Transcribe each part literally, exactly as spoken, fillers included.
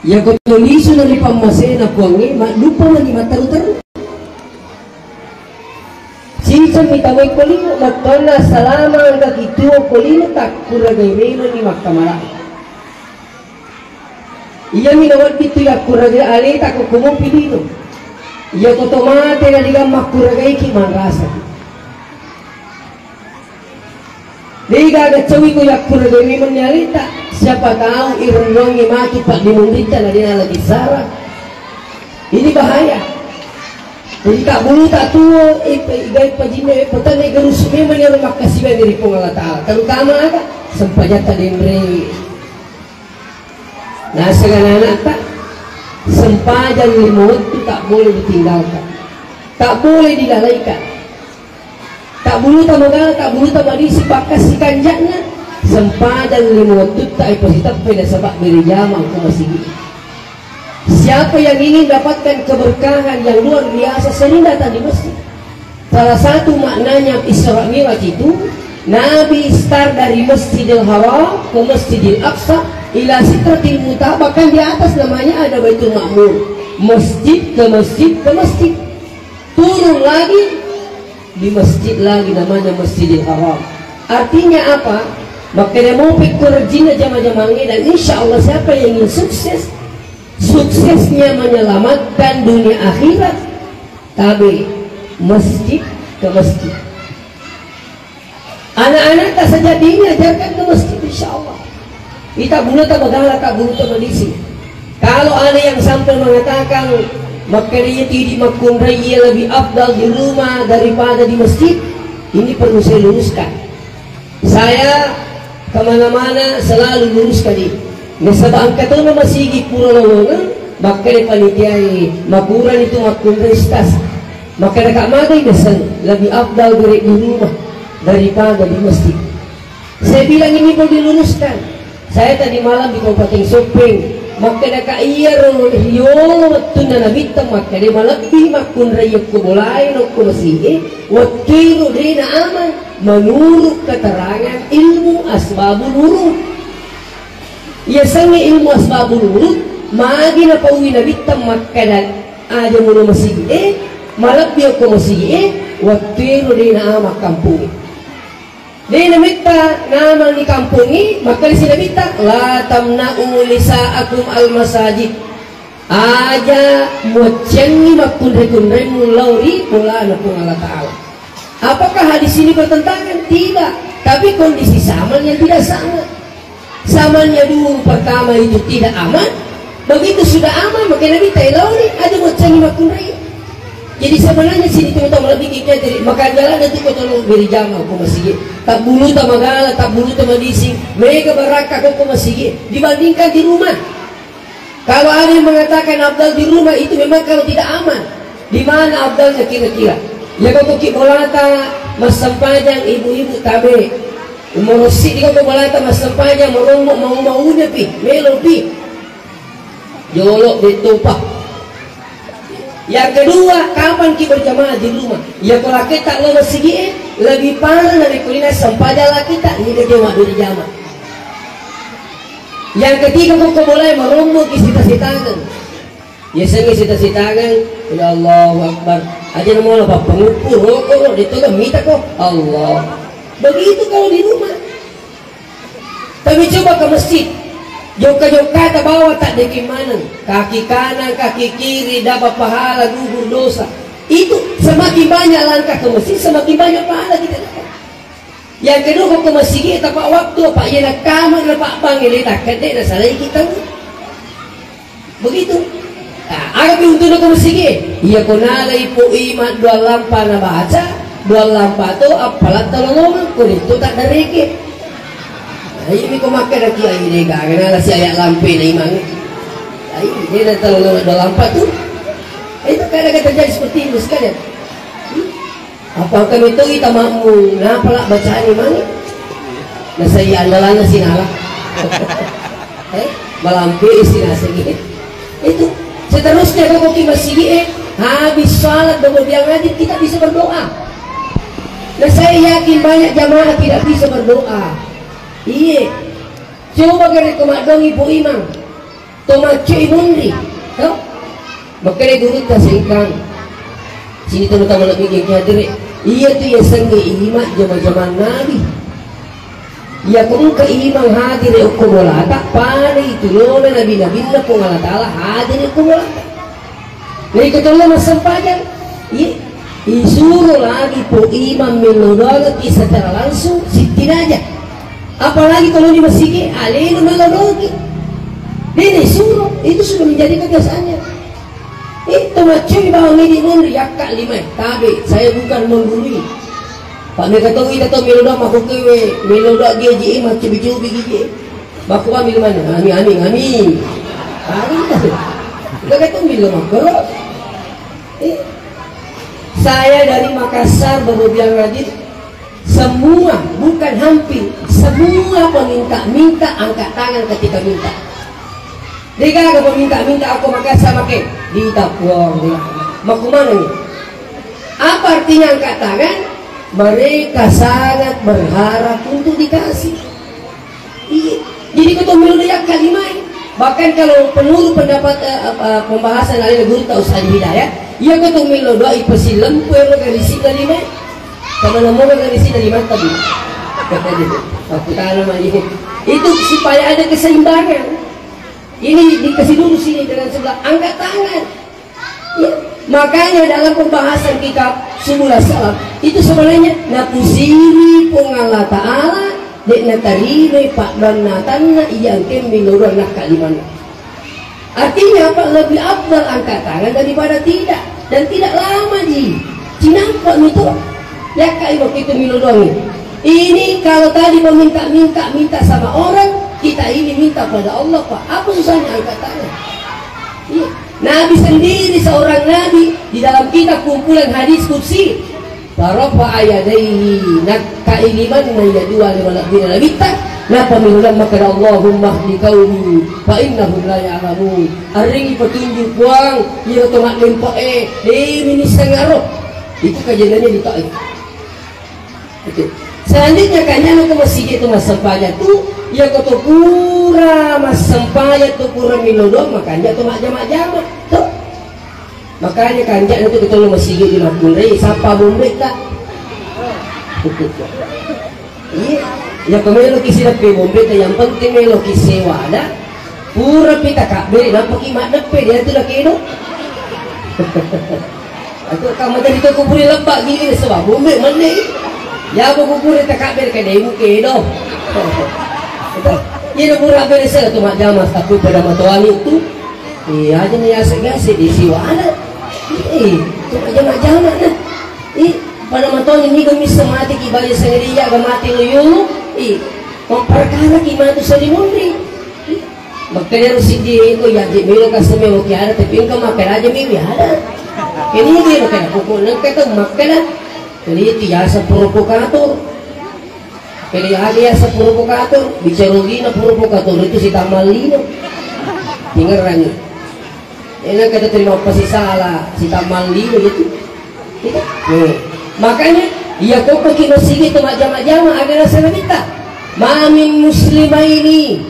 Iyako to lisu na ri pammasena Puangnge, maddupa mani matteru-teru. Ciceng mi tawwe ko lino, mattuanna salama engka ki tuo ko lino, takkuragai melo ni makkamara. Iyami nawedding tu yakkuragai aleta ko komopi lino. Iyako to mate na digang makkuragaiki manrasaki. Degaga cawi ko yakkuragai memenni aleta, siapa tahu irennuangngi matu paddimunritta na dena lagi sara. Ini bahaya. Jadi tak bulu tak tuo, eh, pe-, igai pajinna, eh, petanna igarussu memang iyaro makkasiwiang ri Puang Allah Ta'ala. Terutama aga? Sempajatta denre. Naseng anak-anakta, sempajang lima waktu tak boleh ditinggalkan, tak boleh dilalaikan. Tak buluta magala, tak buluta madisi, pakkasi kanja'na, sempajang lima wattutta ipasiteppai nasaba beri jama ko masigi. Siapa yang ingin dapatkan keberkahan yang luar biasa, sering datang di masjid. Salah satu maknanya Isra Mi'raj itu, Nabi start dari Masjidil Haram ke Masjidil Aqsa ila Sidratil Muntaha, bahkan di atas namanya ada Baitul Ma'mur. Masjid ke masjid ke masjid. Turun lagi di masjid lagi namanya Masjidil Haram. Artinya apa? Makkeda mopi ko rejinna jama-jamangnge, dan insya Allah siapa yang ingin sukses, suksesnya menyelamatkan dunia akhirat, tabe masjid ke masjid. Anak-anak tak saja diajarkan ke masjid, insya Allah. Ita bulu tak bagala, tak bulu tak malisi. Kalau ada yang sampai mengatakan makkeda iya tidi makkunrai iya lebih afdal di rumah daripada di masjid, ini perlu saya luruskan. Saya kemana-mana selalu luruskan ini. Nasaba engka tona masigi pura lowongan, makkeda panitiae, makurani tu makkunrai stas. Makkeda kak magai naseng, lebih afdal bere di rumah daripada di masjid. Saya bilang ini perlu diluruskan. Saya tadi malam di Kabupaten Soppeng, makkeda kak iyaro riolo wettunna nabitta makkeda malebbi makkunrai yakko bolae nokko masigi, wettuero dena aman. Menurut keterangan ilmu asbabul wurud. Yasengnge ilmu asbabul wurud, magi napaui nabitta makkeda aja mulo masigi e, malebbi okko masigi e, wettuero dena aman kampungnge. Dena metta namang di kampungnge, makkeda si nabitta, la tamna'u nisa'akum al masajid. Aja muacciangngi makkunrai-kunraimmu lao ri bolana Puang Allah Ta'ala. Apakah hadis ini bertentangan? Tidak. Tapi kondisi zaman yang tidak sama. Zamannya dulu pertama itu tidak aman, begitu sudah aman, maka Nabi tailoni aja muacciangngi makkunrai. Jadi sebenarnya sini tu tau lebih kita jadi maka jalan itu kau tolong beri jama ko masigi. Tak bulu tak magala, tak bulu tak madising. Mega barakka ko masigi dibandingkan di rumah. Kalau ada yang mengatakan afdal di rumah, itu memang kalau tidak aman. Di mana afdalnya kira-kira? Ya, kau ki bolata massempajang ibu-ibu tabe. Umur siddi kau bolata massempajang, marombo mau-maunya pi, melo pi. Jolo de topa. Yang kedua, kapan ki berjamaah di rumah? Ya, kalau kita lo masigi e, lebih parah dari kulina sempajang lagi tak, ini dia jamaah dari jamaah. Yang ketiga, ko, ko boleh marombo ki sita-sitangeng. Yasengnge sita-sitangeng, ya Allahu Akbar. Aja namo na pappanguppu, roko, ro, de toga mita ko. Allah. Begitu kalau di rumah. Tapi coba ke masjid. Jokka-jokka ta bawa tak deki maneng. Kaki kanan, kaki kiri, dapat pahala, gugur dosa. Itu semakin banyak langkah ke masjid, semakin banyak pahala kita dapat. Yang kedua, ko masigi tepat waktu, apa iya nakama na pak bang ini tak kede na salai kita. Begitu. Nah, aga pi untunna ko masigi? Iya ko nalai po imang dua lampa na baca, dua lampa to appalang talolongan ko itu tak dareke. Nah, ini ko makkeda kiai de gaga nala si ayat lampe na imang. Ai, de na talolongan dua lampa tu. Itu kadang terjadi seperti itu sekalian. Hmm? Apa kami tu ita makmu, napa lah bacaan imang? Nasai andalanna sinala. Eh, malampe sinaseng. Itu seterusnya kau ki masigi e, habis salat dua biang wajib kita bisa berdoa. Nah, saya yakin banyak jamaah tidak bisa berdoa. Iye. Coba gare ko maddongi po imang. To maccoi munri, to? Makkeda gurutta Sengkang. Sini teman-teman lebih geng hadire. Iya tu yasengnge ima jama-jaman Nabi. Iya ko engka imang hadire okko bolata, pada itu lona nabi-nabinna Puang Allah Taala hadire okko bolata. Nah, itu tolong massempajang. Iya. Isuro lagi po imam mello doang secara langsung sitting aja. Apalagi kalau di masjid, alena mello doang. Dia disuruh, itu sudah menjadi kebiasaannya. Itu maccui bawang ini munri yakka lima. Tabe, saya bukan menggurui. Pak mereka tahu kita tahu mello doang makkukewe, mello doang dia ji macam cubi-cubi gigi. Makku kami mana? Amin, amin, amin. Amin. Kita tahu mello makro. Eh, saya dari Makassar, Bapak Biang Radit, semua, bukan hampir, semua peminta-minta angkat tangan ketika minta. Degaga peminta-minta aku Makassar makin ditapuang dia. Mau kemana nih? Apa artinya angkat tangan? Mereka sangat berharap untuk dikasih. Iya. Jadi ko to mello doa yakka lima. Bahkan kalau menurut pendapat, eh, eh, eh, pembahasan dari guru tak usah di Hidayah, iya ko to mello doa ipasilempu ero garisi lima. Kemana mau garisi lima tadi? Aku tanam aja. Itu supaya ada keseimbangan. Ini dikasih dulu sini dengan sebelah angkat tangan. Ya, makanya dalam pembahasan kitab Subul Salam itu sebenarnya napusiri Puang Allah Taala dek natarimai paddoannatanna iya engke milodong nakka limanna. Artinya apa? Lebih afdal angkat tangan daripada tidak, dan tidak lama ji. Cinampak itu yakka waktu itu milodong. Ini kalau tadi meminta-minta minta sama orang, kita ini minta pada Allah, Pak. Apa susahnya angkat tangan? Iya. Nabi sendiri seorang nabi di dalam kitab kumpulan hadis qudsi, farafa'a yadaihi, nakka ilimanna iya dua lima labbina nabitta, nappa mihulang makkeda, Allahumma hdi qaumi fa innahum la ya'lamun. Arringi petunjuk Puang, iya to maddempa e, de minisseng aro. Itu kejadiannya di Taif. Oke. Selanjutnya, kanya ke masjid itu massempajang tu, ya ko to pura massempajang tu pura milodong, makanya tu majama-jama tu. Makanya kanja itu kita masjid di Makunre, sapa bombe tak? Iya. Ya ko melo ki sideppe bombe tak, yang penting melo ki sewada. Pura pita kabbe, nampak ki maddeppe dia tu dah kedo. Aku kamu tadi tu kuburi lebak gini sebab bumbu mende. Ya aku kuburi tak kabel ke demu ke do. Iya pura bere saya tu majama tapi pada matoani tu. Iya aja nih asik-asik di siwa ada. Eh, tu majama-jama nah. Eh, pada matoani ni kami semati ki bali sendiri ya mati luyulu. Eh, memperkara ki matu selimundi. Makkedaro siddi iko, yaji melo kaseme oki ada, tapi engka makkeda aja mi ada. Ini dia makkeda pokokna engka tau makkeda. Jadi itu yasa provokator. Kede aja yasa provokator, bicara lino provokator itu si tamal lino. Dengerangi. Enak kita terima pasti salah, si tamal lino itu. Iya. Nih. Makanya, iya koko kino sigi tu majama-jama, aga rasa kita. Mamin muslimaini.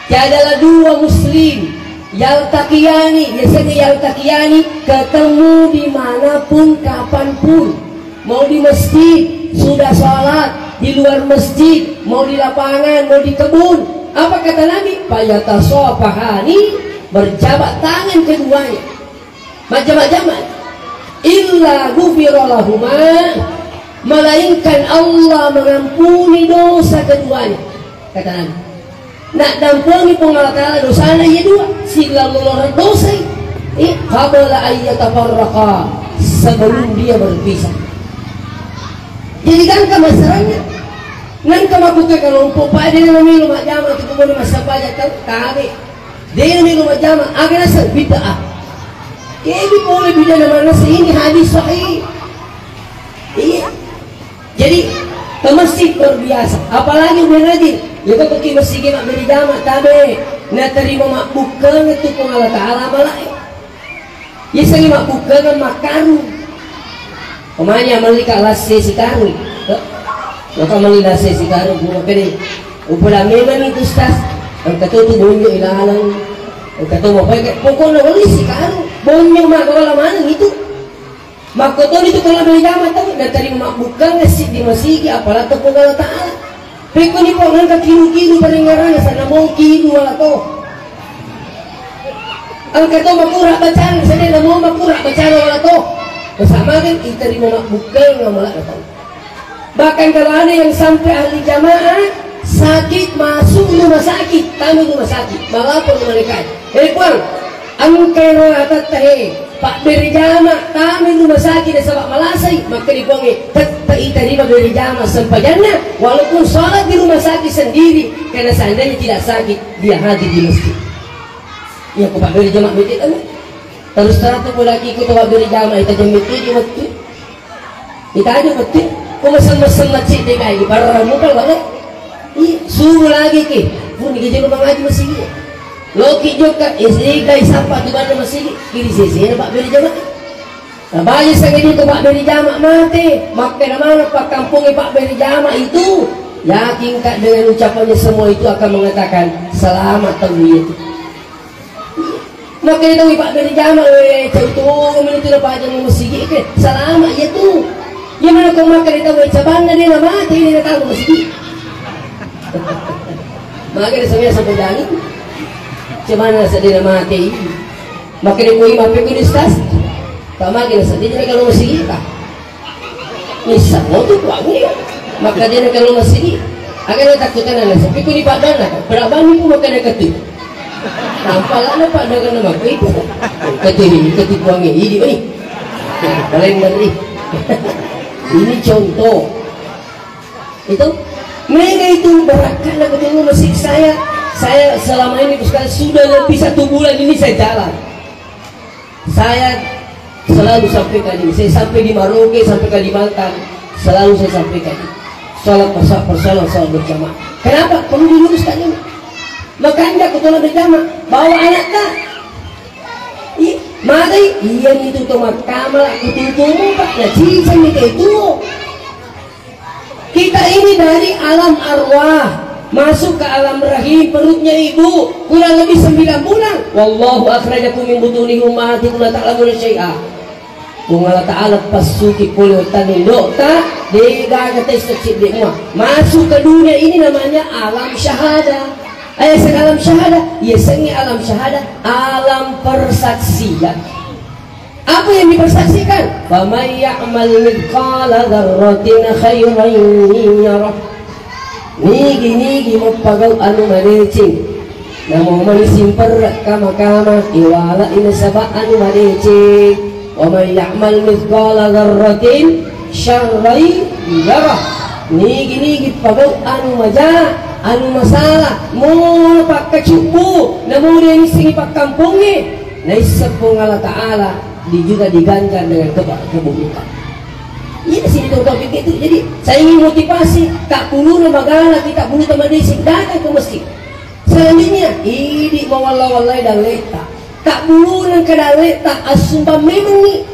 Tiadalah dua muslim yaltaqiyani, biasanya yaltaqiyani ketemu dimanapun, kapanpun. Mau di masjid, sudah sholat, di luar masjid, mau di lapangan, mau di kebun. Apa kata Nabi? Fayatasafahani, berjabat tangan keduanya. Majama-jama. Illa ghufira lahuma, melainkan Allah mengampuni dosa keduanya. Kata Nabi. Nak dampuni Puang Allah Ta'ala dosana iya dua, sila loloreng dosai. Eh, qabla ayyatafarraqa, sebelum dia berpisah. Jadi kan kemasarannya. Nang kemaku ke kalau umpuk pada namilo majama tu kumuni masabaja tau tabe. Dena melo majama, aga naseng bid'ah. Kebi pole bid'ah namana ini hadis sahih. Iya. Jadi, ke masjid luar biasa. Apalagi udah rajin. Ya kok ke masjid mak beri jama tabe. Naterima mabbukkeng tu Puang Allah Ta'ala malae. Yasengnge mabbukkengeng makkarung. Pemanya melli ka lasse sikarung. Maka melli lasse sikarung, bukan kene. Upala memang itu, Ustaz. Engka to tu bonyo ilaleng. Engka to mapoke, pokokna wali sikaru, bonyo magawala maneng itu. Makkotoni tu kalau beli jama tau, natarima mabbukkang siddi masigi, apalagi Puang Allah Ta'ala. Pekko ni Puang engka kidu-kidu paringarana, sana mau kidu wala to. Engka to makura bacana, sana mau makura bacana wala to. Sama kan, itarima mabbukkang amala tau. Bahkan kalau ada yang sampai ahli jamaah sakit, masuk rumah sakit, kami rumah sakit, melapor ke malaikat. Eh, Puang, engkai ro atatta he, pabbere jama, kami rumah sakit, nasaba malasai, maka di Puang, eh, tette itarima bere jama sempajanna, walaupun sholat di rumah sakit sendiri, karena seandainya tidak sakit, dia hadir di masjid. Ya, kok pabbere jama betul, kan? Terus terang tu, pula ki ikut pabbere jama, itu jam betul, di waktu. Itajo betul, ko mesem-mesem masjid de kai, barang muka bale. I, subuh lagi ki, pun ki jero mangaji masigi. Loki jokka, SD kai sampai tu bana masigi, kiri sisi na pabbere jama. Nah, bagi sangedi ko pabbere jama mate, makkeda mana pakkampungi pabbere jama itu, yakinkan dengan ucapannya semua itu akan mengatakan, "Selamat tau itu." Makanya tau ipabbere jama, we, cau tongeng meni tu napajang masigi ke, salama iya tu. Iya mana ko makkeda tau, we, cabanna de namate, de natama masigi. Maka de samia sampai dani. Cemana sedih namate ini. Makanya ko imam pe ko di stas. Pamagi naseddi jadi kalau masigi, Pak. Nissa motu kuangi. Maka dia kalau masigi. Agak dia takut kan anak sepi ku di padana. Berapa ni pun makan dekat tu. Nampak lah nampak dengan nama ku itu. Ketipu, ketipu angin. Ini, ini. Kalender ni. Ini contoh. Itu. Mega itu berangkatlah ke dulu masjid saya. Saya selama ini, Ustaz, sudah lebih satu bulan ini saya jalan. Saya selalu sampaikan ini. Saya sampai di Merauke, sampai Kalimantan, selalu saya sampaikan ini. Salat persa-, persoalan salat berjamaah. Kenapa? Perlu diluruskan ini. Makanya aku tolak berjamaah. Bawa anak tak? Ih, mati. Iya itu tu mahkamah lah. Kututumu, Pak. Ya, cinta itu. Kita ini dari alam arwah masuk ke alam rahim perutnya ibu kurang lebih sembilan bulan. Wallahu akhrajakum min butuni ummahatikum la ta'lamuna syai'a. Puang Allah Ta'ala passuki pole wettanna indo'ta, de gaga testa cedde mua. Masuk ke dunia ini namanya alam syahada. Ayo, alam syahada, iya sengi alam syahada, alam persaksian. Apa yang dipersaksikan? Faman ya'mal mithqala dzarratin khairan yarah. Nigi-nigi mappagau anu madeceng, namo mani simperre kama-kama, iwala nasaba anu madeceng. Wa man ya'mal mithqala dzarratin syarran yarah. Nigi-nigi pagau anu maja, anu masala, mo pakkacubbu, namo de missengi pakkampongnge. Naisseng Puang Allah Ta'ala di-, juga diganjar dengan keba-, keburukan. Iya sih, itu topik itu. Jadi, saya ingin motivasi, tak perlu magala kita, perlu teman di sini, datang ke masjid. Selanjutnya, idi mawalla-wallai dalleta. Tak perlu nang ke dalleta, assumbang memang ni.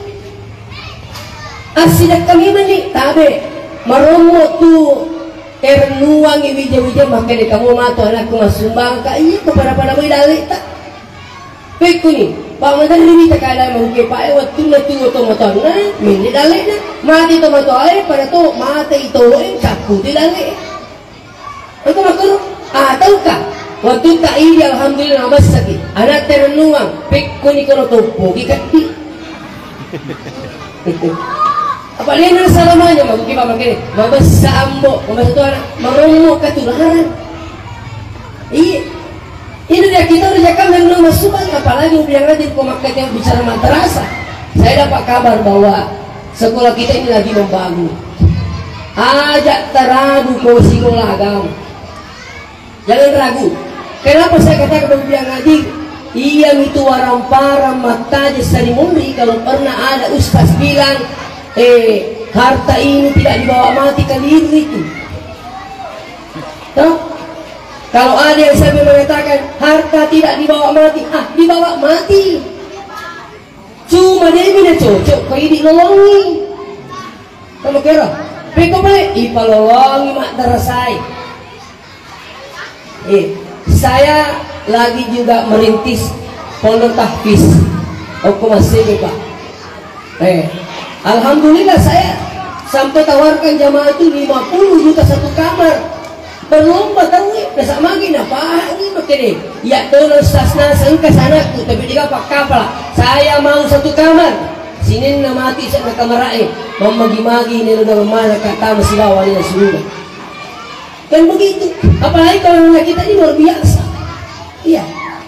Assidakka memang ni, tabe. Marommo tu, erennuangi wija-wija, makkeda kamu matu anakku massumbang ka, iya, kepada-pada mai dalleta. Pekkuni, Pak Maderri wita kada mangke Pak e, wattunna tuo to matonna, mende dallena, mate to matoa e, pada to, mate ito e, capputi dalle e. Engka makkoro, ataukah, wattutta idi alhamdulillah mabessaki, anak terennuang, pekkuni kono toppoki kaddi. Apa dia nang salamanya, mangke Pak mangke, mabessa ambo, mabessa tu anak, marommo ketularan. Iya. Ini dia kita udah jakam yang belum masuk, apalagi udah ngaji ko Makkah, bicara madrasah. Saya dapat kabar bahwa sekolah kita ini lagi membangun. Aja taragu ko sekolah agama. Jangan ragu. Kenapa saya katakan bahwa dia ngaji? Iya itu warang-parang mata aja sering munri kalau pernah ada ustaz bilang, eh, harta ini tidak dibawa mati, keliru itu. Toh? Kalau ada yang sampai mengatakan harta tidak dibawa mati, ah, dibawa mati. Cuma dia mina cocok kau ini lolongi. Kamu kira? Peko boleh ipalolongi mak darasai. Eh, saya lagi juga merintis Pondok Tahfiz. Okko massedia, Pak. Eh, alhamdulillah saya sampai tawarkan jamaah itu lima puluh juta satu kamar. Berlomba tahu, eh, nasaba magi napahangi makkeda. Ya tolong sasna sengka sanakku, tapi dia pakkapala. Saya mau satu kamar. Sininna mati sa kamarae. Mammagi-magi nelo dalam mana kata masilawa nelo suruga. Kan begitu. Apalagi kalau anak kita ini luar biasa. Iya.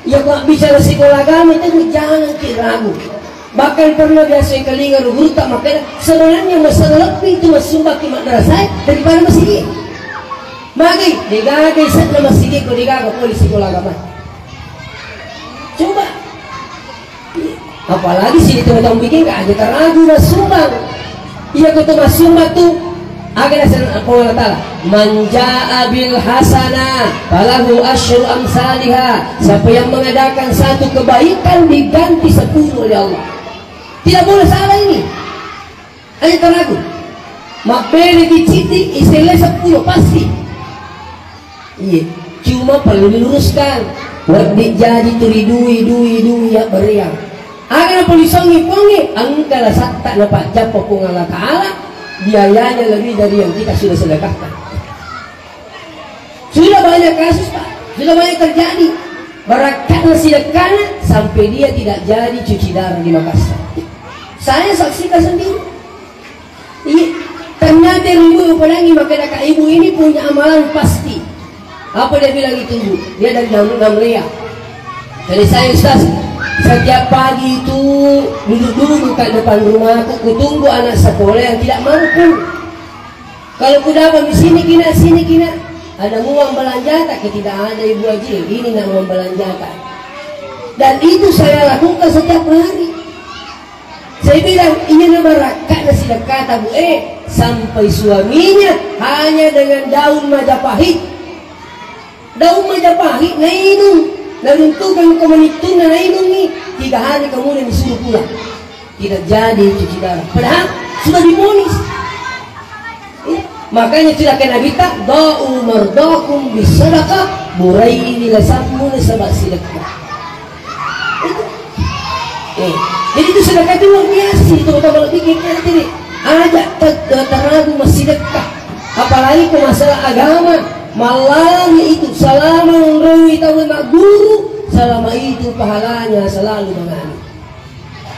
Ya, kalau bicara sekolah agama itu jangan ki ragu. Bahkan pernah biasa yang kelinga guru tak makanya sebenarnya masalah lebih itu masuk bagi madrasah daripada masjid. Magi, degaga isakna masjid ko degaga polisi sekolah agama. Coba. Apalagi sini teman-teman bikin gak aja taragu masumbang. Iya ko tu masumbang tu. Aga naseng Puang Allah Ta'ala, "Man jaa bil hasanah falahu asyru amsaliha." Siapa yang mengadakan satu kebaikan diganti sepuluh oleh Allah. Tidak boleh salah ini. Aja taragu. Mabbere ki ciddi, iselle sepuluh pasti. Iya, cuma perlu diluruskan. Wedding jaji tu ri dui, dui, dui ya beriang. Aga napolisongi pongi, engka lasatta napajjappa Puang Allah Ta'ala, biayanya lebih dari yang kita sudah sedekahkan. Sudah banyak kasus, Pak. Sudah banyak terjadi. Barakkatna sidekkana sampai dia tidak jadi cuci darah di Makassar. Saya saksikan sendiri. Iya, ternyata ibu-ibu pelangi maka kak ibu ini punya amalan pasti. Apa dia bilang itu, Bu? Dia dari Nam-, Namlea. Jadi saya, "Ustaz, setiap pagi itu duduk-duduk kat depan rumahku, kutunggu anak sekolah yang tidak mampu. Kalau kudapat di sini kina, sini kina, ada uang belanja tak?" "Tidak ada, Ibu Haji, ini nak uang belanja tak." Dan itu saya lakukan setiap hari. Saya bilang, "Iya na barakka'na sidekkata, Bu, eh." Sampai suaminya hanya dengan daun Majapahit. Daun Majapahit nainung, naruntukan ke manittunna nainungi, tiga hari kemudian disuruh pulang. Tidak jadi cuci darah. Padahal sudah divonis. Iya. Makanya tidak kena kita, "Da'u mardakum bisadaqah", burai ni lasammu nasaba sidekka. Itu. Eh, jadi itu sedekah itu luar biasa, itu utama lebih kita ini. Aja te-, te-, terlalu massidekka. Apalagi ke masalah agama, malami itu selama menurut tahu guru, selama itu pahalanya selalu mengalir.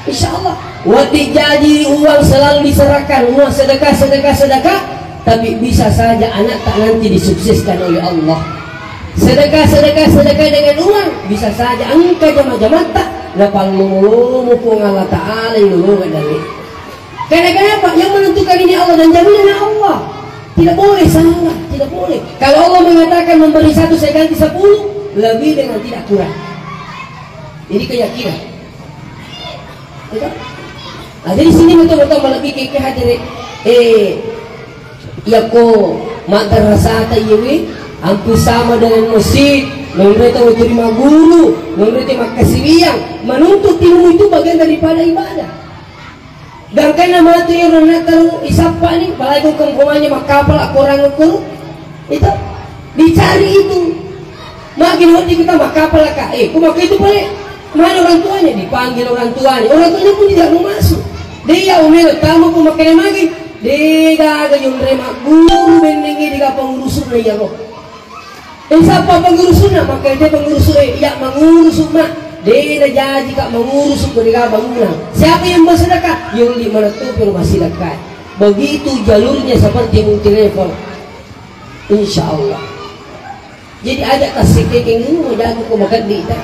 Insya Allah. Wedding jaji uang selalu diserahkan, uang sedekah, sedekah, sedekah, tapi bisa saja anak tak nanti disukseskan oleh Allah. Sedekah, sedekah, sedekah dengan uang, bisa saja engka jama-jamatta, napallomo-lomo Puang Allah Ta'ala yang lolongan dari. Karena kenapa? Yang menentukan ini Allah dan jaminan Allah. Tidak boleh salah, tidak boleh. Kalau Allah mengatakan memberi satu, saya ganti sepuluh, lebih dengan tidak kurang. Ini keyakinan. Iya kan? Nah, jadi sini betul-betul melebihi ke hadir. Eh, iya ko madrasata iyewe, hampir sama dengan masjid. Nonreta weturi maguru, nonreta makkasiwiang. Menuntut ilmu itu bagian daripada ibadah. Gangkanna matu ero nattaro isappa ni, palagi ko kongkomannya makkapala korang ko. Itu dicari itu. Magi nanti kita makkapala ka, eh, ku maka itu pale. Mana orang tuanya? Dipanggil orang tuanya. Orang tuanya pun tidak mau masuk. Dia umel tamu ku makkeda magi. Dega aga yonre magguru bennengi dega pengurus na iya roh. Eh, siapa pengurusnya? Maka dia pengurus, eh, iya mengurus, Mak. Dia jadi kak mengurus untuk dia bangunan. Siapa yang bersedekah? Yang di mana tuh rumah sedekah. Begitu jalurnya seperti multi level. Insya Allah. Jadi aja kasih kenging mau jago ke makan di dah.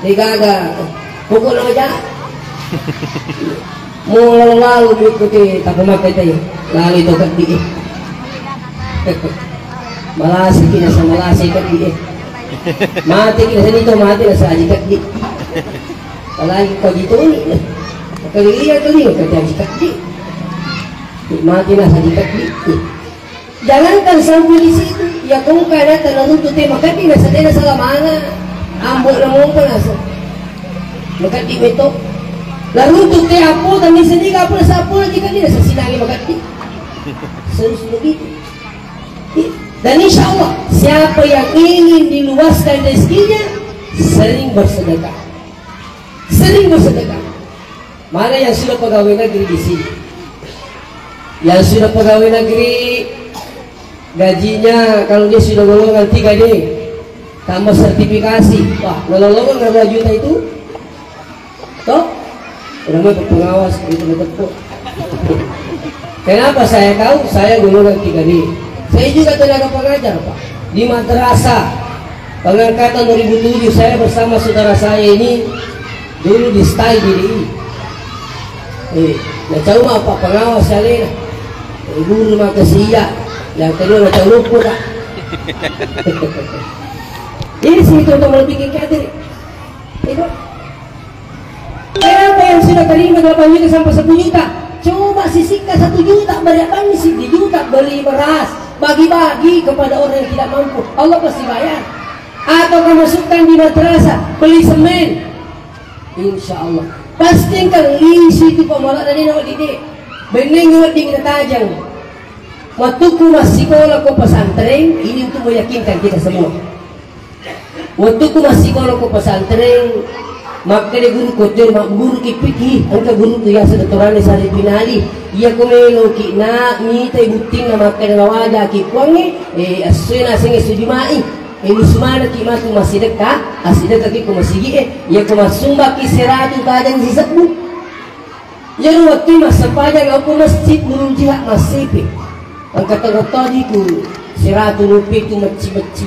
Degaga. Pokoknya aja. Mau lalu-lalu mengikuti tak memakai tadi. Lalu itu kan di. Malasi kita sama malasi kan di. Mati kita sini itu mati lah saja kan di. Apalagi kau gitu ni. Kali iya kali kau jadi kan di. Mati lah saja kan di. Jangankan sampai di situ, ya kong kada tanah runtuh teh makan di nasa teh nasa lamana, ambok na mompo nasa makan di beto. Lalu runtuh teh apa tadi sedih apa nasa apa lagi kan di nasa sinangi makan di. Terus begitu. Dan insya Allah siapa yang ingin diluaskan rezekinya sering bersedekah. Sering bersedekah. Mana yang sudah pegawai negeri di sini? Yang sudah pegawai negeri, gajinya kalau dia sudah golongan tiga D, tambah sertifikasi, wah, lolongan dua juta itu, toh? Udah mau pengawas itu betul. Kenapa saya tahu? Saya golongan tiga D. Saya juga tenaga pengajar, Pak. Di madrasah pengangkatan dua ribu tujuh, saya bersama saudara saya ini dulu di stai D D I. Eh, na cau ma apa pengawas alena. Eh, guru maka sia. Yang kedua na cau lupa, Pak. Ini sih itu untuk lebih kadir. Itu. Kenapa yang sudah terima delapan juta sampai satu juta? Coba sisikka satu juta, banyak banget sih di juta beli beras, bagi-bagi kepada orang yang tidak mampu. Allah pasti bayar. Atau kamu masukkan di madrasah, beli semen. Insya Allah. Pasti engka lisu itu pemala dan ini didik. Beneng wedding tajang. Waktuku masih sekolah ke pesantren, ini untuk meyakinkan kita semua. Wettuku massikola ko pesantren, makkeda guru ko, "Jor, magguru ki piki, engka guru tu yaseng Doktorane Saripinali. Iya ko melo ki na mitai buttinna makkeda nawaja ki puangnge, eh, essoe nasengnge sujumai. Eh, musu maneng ki matu massidekka, assidekka ki ko masigi e. Iya ko massumbang ki seratu tajang sisebbu." Iyaro wettu massempajang aku masjid Nurul Jihad massipi. Engka tongottojiku siratu rupiah tu mecci-mecci.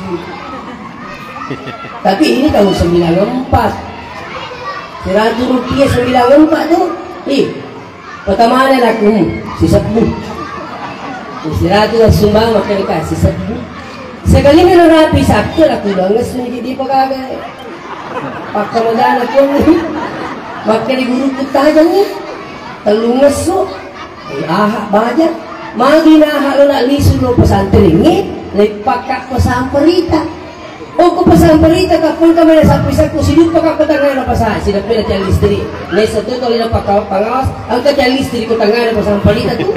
Tapi ini tahun sembilan empat. Siratu rupiah sembilan empat tu. Ih, pertamanya laku, hmm, sisebbu. Siratu sumbang makkeda sisebbu. Sekali ni rapi sakit aku banget sini di pagaga. Pakka magana kuangngi. Makkeda guru ku tajang ni. Tellungngesso. Eh, aha baja. Magi naha lo nak lisu lo pesantrengnge. Leppakka pesamperita. Oh, ku pesamperita kapun kami ada sapi saku sidup pakka petangana pasai. Sidapi ada tiang listrik. Nesa tu tolina pakka pengawas. Angka tiang listrik ku tangana pesamperita tu.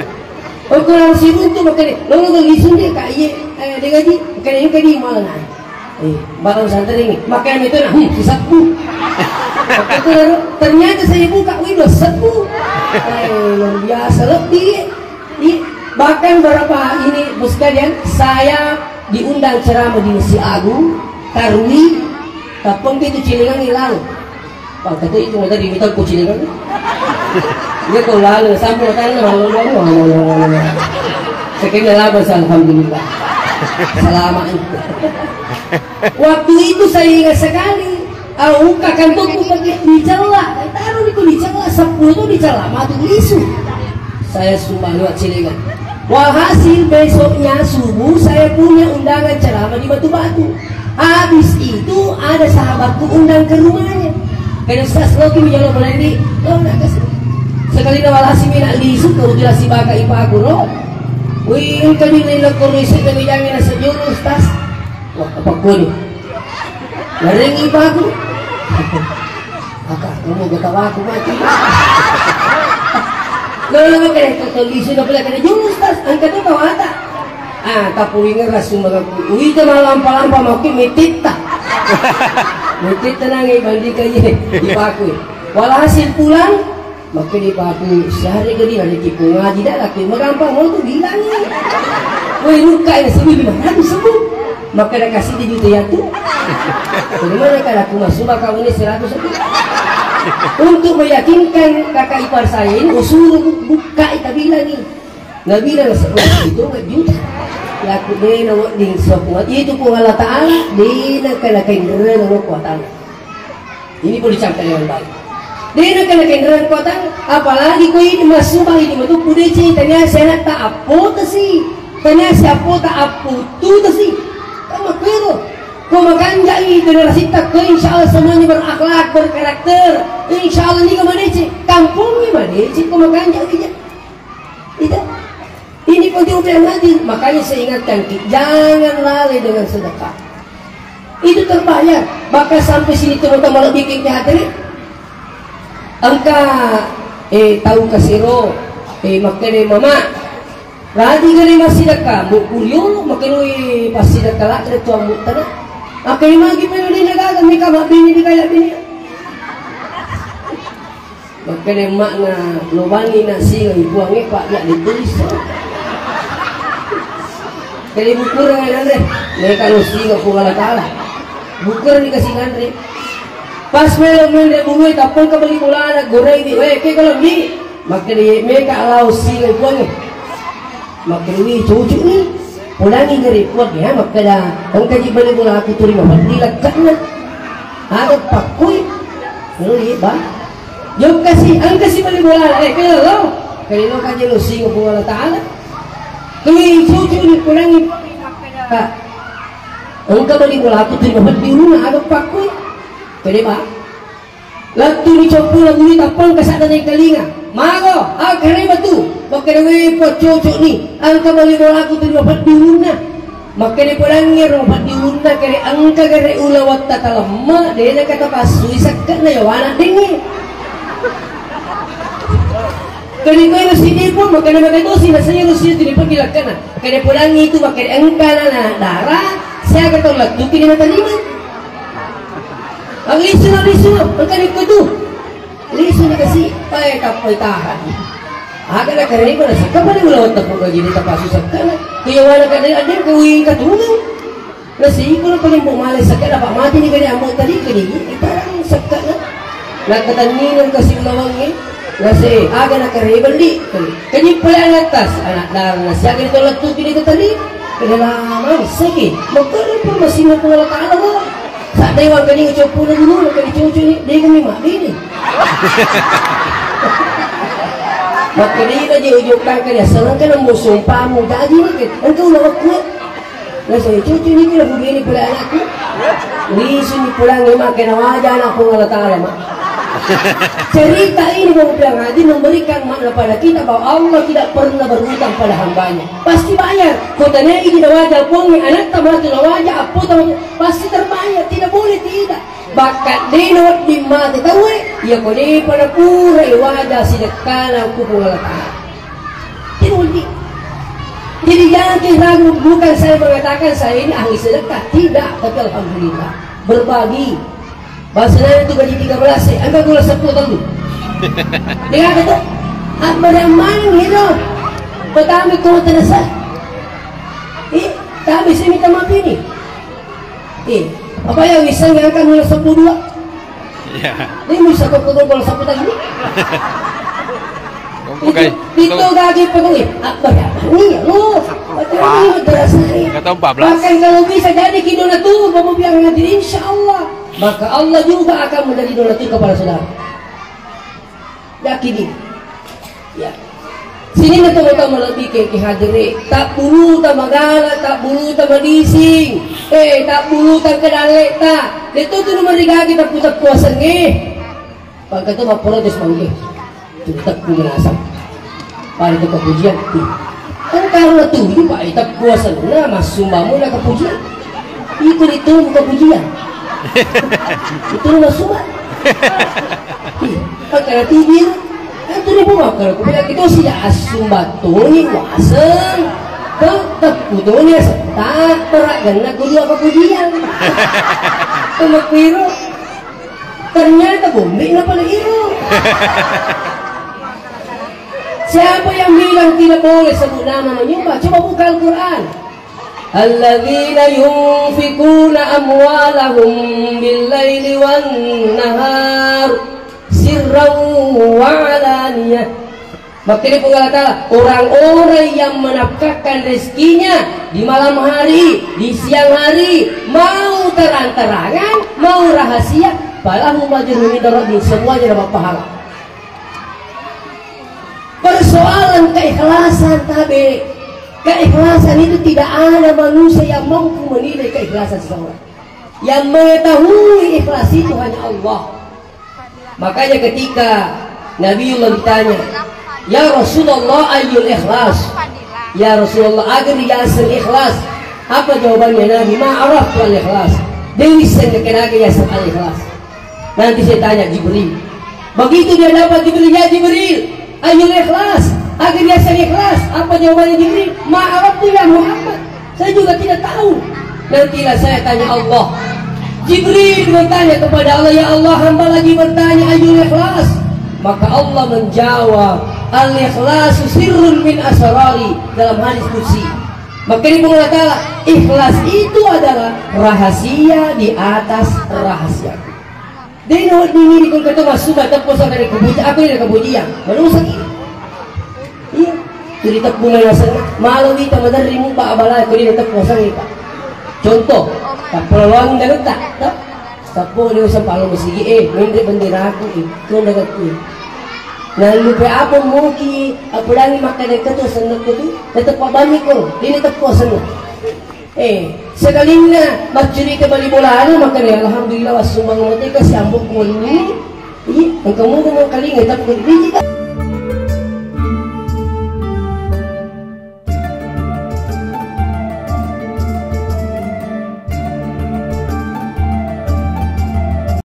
Oh, kurang siruntu makkeda. Lo lo lisu de ka iye. Eh, de gaji. Makkeda engka di mana. Eh, barang santai ini, makanya itu nah, hmm, sisebbu. Waktu itu baru, ternyata saya buka, wih, dua sebbu. Eh, luar biasa, lebih. Di, bahkan berapa ini, Bos sekalian, saya diundang ceramah di Masjid Agung, Tarwi, kapan itu Cilingang hilang. Pangkatu itu mau tadi minta kucing kan? Dia kau lalu sampai tanah, lalu, lalu, lalu, lalu, lalu. Sekiranya labas, alhamdulillah. Selamat. Waktu itu saya ingat sekali. Au, kakantokku pakai dicela. Taruh di dicela, sepuluh itu dicela, mati lisu. Saya sumpah lewat Cilingang. Walhasil besoknya subuh saya punya undangan ceramah di Batu-Batu. Habis itu ada sahabatku undang ke rumahnya. Kena Ustaz Loki menjawab berani, lo nak kasih. Sekali na walasi mina lisu, kebetulan si baka ipaku ro. Wih, engka di nila korisi kami jangan nasa juru Ustaz. Wah, apa kau ni? Larengngi ipaku. Aka, kamu gak tahu aku mati. Lo lo kene to lisu na pula kene jurus tas angkat tu kau ata. Ah, tapi ingat rasu mengaku. Uite malampa-lampa makin mititta. Mititta nangi bandingkan ye ipaku. Walhasil pulang, makkeda ipaku, "Siare gedi, ada kipu ngaji dah laki." Magampang mau tu bilang ni. Woi, luka ya sebelum lima ratus sebut. Makkeda kasih di juta ya tu. Bagaimana kalau aku masuk bakal ini seratus sebut? Untuk meyakinkan kakak ipar saya ini, usuruh bu-, buka, kita bilang ni. Nabilang seperti itu, empat juta. Laku dena wedding sekuat itu pun Allah Ta'ala, dena kena kendera dengan kuat Allah. Ini boleh dicatat dengan baik. Dena kena kendera kekuatan, apalagi ko ini masuk ini betul pudece tanya sehat tak apa tu sih. Tanya siapa tak apa tu tu sih. Kamu kero. Ko makanjai generasi tak ko insya Allah semuanya berakhlak, berkarakter. Insya Allah ni ke Madece. Kampungnya Madece ko makanjai. Itu. Ini penting untuk yang hadir. Makanya saya ingatkan, Ki, jangan lalai dengan sedekah. Itu terbayar. Bahkan sampai sini teman-teman lebih ke hadir. Engka, eh, tau kasiro, eh, makkeda, "Mama, radi gede massidekka, bu kuliolo, makkeda, eh, passidekka la, kede tuang bu tana." Makkeda, "Magi peno dena gaga, mika mabbini di kaya bini." Makkeda emma'na, "Lo banni na singa i Puangnge, Pak, ya ditulis." Jadi bukureng nanre, mereka lo singa Puang Allah Ta'ala. Bukureng dikasih nanre. Pas melo menre bulue, tappong ka bali bolana, goreng di, "Weh, ke kalau di?" Makkeda, "Ye, meka lao singa i Puangnge." Makkeda, "Wi, cucu ni." Podangi gare Puang ya, makkeda, "Engka ji bali bolaku tuli mapeddi lekke'na." Aga pakkui? Ngeri, Bang. Jokka si, engka si bali bola, eh, kelo lo. Kelo ka jelo singa Puang Allah Ta'ala. Kui cucu ni podangi. Engka bali bolaku tuli mapeddi ulunna, aga pakkui? Pede, Bang. Lettu ni coppu la bui tappong ka sadda naikalinga. Mago, aga kareba tu. Makkeda, "We, Puang, cocok ni. Engka bali bolaku tuli mapeddi ulunna." Makkeda, "Podangi ro mapeddi ulunna, kere engka gare ulawetta talemme, de na kata passui sekke'na yawana dengngi." Kede koe ro sini pun, makkeda, "Makkeda tosi, nasaya ro sini tuli peggi lekkana." Kede podangi itu, makkeda engka na, na dara, siaga tau lettuki ni naterima. Ang lisu na lisu, engka ni kudu. Lisu ni kasi, pae tappai tahan. Aga na kareba na saka pada ulawetta pun lagi ni tapasu sekke'na. Kuyawana kada ada kuing katungang. Na siko na paling bu male sekke'na, Pak, mati ni kade ambo tadi kade ni, itarang sekke'na. Na katanninang kasi ulawangnge, na se, aga na kareba ndi. Kanyippa le anak tas, anak dara na siaga ni tolak tu kini tadi. Kada lama segi. Makkeda pun masih mau Puang Allah Ta'ala, Bang. Sadda iwang kani ucoppu na dulu, kani cucu ni, de kami mak bini. Makkeda ina je ujuk kangkani, asal kan ambo sumpamu, jaji ni ke, engka ulawakku. Nasai cucu ni kira begini pula anakku. Lisu ni pulang ni, makkeda waja anak Puang Allah Ta'ala, Mak. Cerita ini mau bilang haji memberikan makna pada kita bahwa Allah tidak pernah berhutang pada hambanya. Pasti bayar. Kota ini tidak wajar, Puang ni anak tamat waja, apa tamat, pasti terbayar. Tidak boleh tidak. Bahkan de na wedding mate tauwe, iya ko depa na pura iwaja sidekkana ku Puang Allah Ta'ala. Tidak wedding. Jadi jangan kita ragu, bukan saya mengatakan saya ini ahli sedekah, tidak, tapi alhamdulillah berbagi. Bahasa lain itu gaji tiga belas, eh, angka gula sepuluh tentu. Dia kata tuh, apa yang main gitu? Pertama kau terasa, eh, tapi saya minta maaf ini. Eh, apa ya, bisa ngangkat mulai sepuluh dua? Iya. Ini bisa kok kok bola sapu tadi. Itu, itu gaji pegawai. Apa ya? Iya, lo. Apa ini terasa? Nggak tahu, empat belas. Bahkan kalau bisa jadi ki donatur, Bapak bilang nanti, insya Allah. Maka Allah juga akan menjadi donatur kepada saudara. Yakin ini. Ya. Sininna tomatoa malebbi ke, ke hadere, tabbuluta magala, tabbuluta madising, eh, tabbuluta kedalleta, de to tunu merigaki teppu-teppu asengnge. Pangka to mapprotes mangke. Teppu menasang. Pada to kepujian. Engka ro tuju, Pak, eh, teppu asenna, massumbamu na kepujian. Itu ditunggu kepujian. Itu masumba. Ih, makana tidir. Kan tu ni buka kalau kubilang itu sih ya asumba tuni waseng. Teppu tuni aseng. Tak berat kena kudu apa pujian. Tunggu piru. Ternyata bombing apa iru. Siapa yang bilang tidak boleh sebut nama menyembah? Coba buka Al-Quran. Alladzina yunfikuna amwalahum bil-laili wan-nahar sirran wa alaniyah. Makkeda Puang Allah Ta'ala, orang-orang yang menafkahkan rezekinya di malam hari, di siang hari, mau terang-terangan, mau rahasia, falahu ajrun inda rabbih, semuanya dapat pahala. Persoalan keikhlasan, tabe. Keikhlasan itu tidak ada manusia yang mampu menilai keikhlasan seseorang. Yang mengetahui ikhlas itu hanya Allah. Makanya ketika Nabiullah ditanya, "Ya Rasulullah, ayyul ikhlas?" "Ya Rasulullah, aga riaseng ikhlas?" Apa jawabannya Nabi? "Ma araftu al ikhlas." De wisseng kekenaga yaseng al ikhlas. Nanti saya tanya Jibril. Begitu dia dapat Jibril, "Ya Jibril, ayyul ikhlas?" Aga riaseng ikhlas? Apa jawabannya Jibril? "Ma araftu ya Muhammad." Saya juga tidak tahu. Nantilah saya tanya Allah. Jibril bertanya kepada Allah, "Ya Allah, hamba lagi bertanya, ayyul ikhlas?" Maka Allah menjawab, "Al-ikhlasu sirrun min asrari," dalam hadis qudsi. Maka ini Allah Ta'ala, ikhlas itu adalah rahasia di atas rahasia. Deno dingiri kul ketu masuma teppo sa dari kebuji, aku dari kebujian. Baru sakit. Iya. Jadi teppo mai nasana. Malu kita madarri mupa abala ko dia teppo sa kita. Contoh, tak perlu dari tak. Tappo dia usah palo masigi, eh, menre benderaku, eh, kau dengar tu. Nah, lupa apa muki, apa lagi makan dekat tu sendak tu, tetap apa bami kau, ini teppo sendak. Eh, sekalinna maccurita bali bolana, makanya alhamdulillah, wassumbang mati ke siambuk ini. Iya, engkau mau kalinga, tapi biji kan.